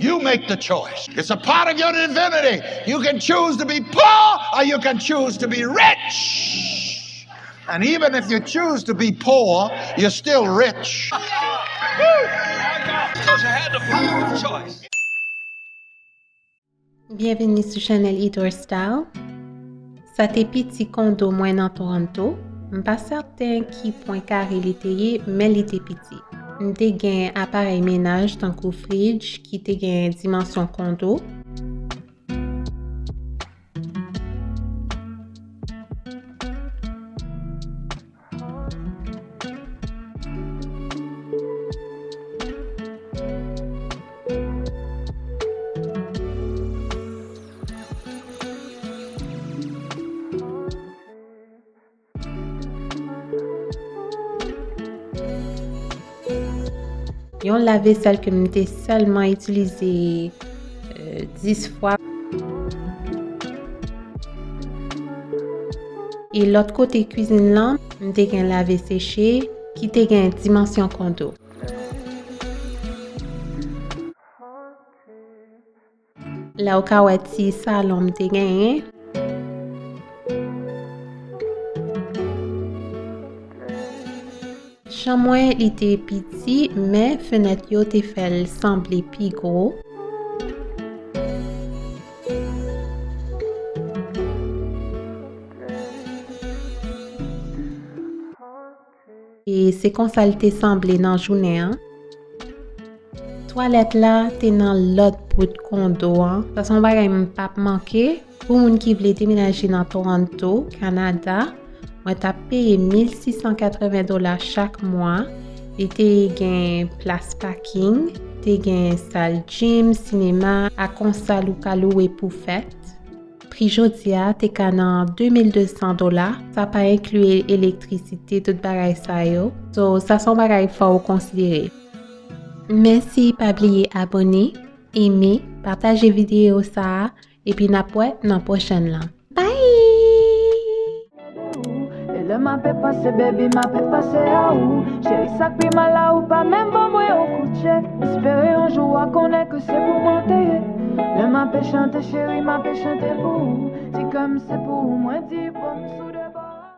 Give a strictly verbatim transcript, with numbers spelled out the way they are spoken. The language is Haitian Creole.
You make the choice. It's a part of your divinity. You can choose to be poor or you can choose to be rich. And even if you choose to be poor, you're still rich. Because you had the power of choice. Byenveni sou chanèl Eat or Style. Sa te piti kondo mwen nan Toronto. M pa sèten ki pwen kare li te ye, men li te piti. M te gen aparèy menaj tankou frij ki te gen dimansyon kondo. Yon lavesèl ke m te sèlman itilize dis fwa. E lòt kote kwizin lan, m te gen lave seche ki te gen dimansyon kondo. La ou ka wè ti salon m te genyen. Chan mwen li te piti, men fenèt yo te fè l sanble pi gwo. E se konsa l te sanble nan jounen an. Twalèt la te nan lòt bout kondo an. Sa se yon bagay m p ap manke. Pou moun ki vle demenaje nan Toronto, Kanada, mwen t ap peye mil sis san katreven dola chak mwa. Li te gen plas paking, te gen sal gym, sinema, ak yon sal ou ka lwe pou fèt. Pri jodi a te ka nan de mil de san dola, sa pa enkli elektrisite, tout bagay sa yo. So, sa se yon bagay fò w konsidere. Mèsi, pa bliye abòne, eme, pataje videyo sa a, epi n ap wè nan pwochèn lan. Bye! E lè m ape panse, baby, m ape panse a ou. Cheri, sa k pi mal la, ou pa menm ban mwen yon kout je. Espere yon jou w a konnen ke se pou mwen w te ye. Lè m ape chante, cheri, m ape chante pou ou. Ti kè m se pou ou, mwen di bon m sou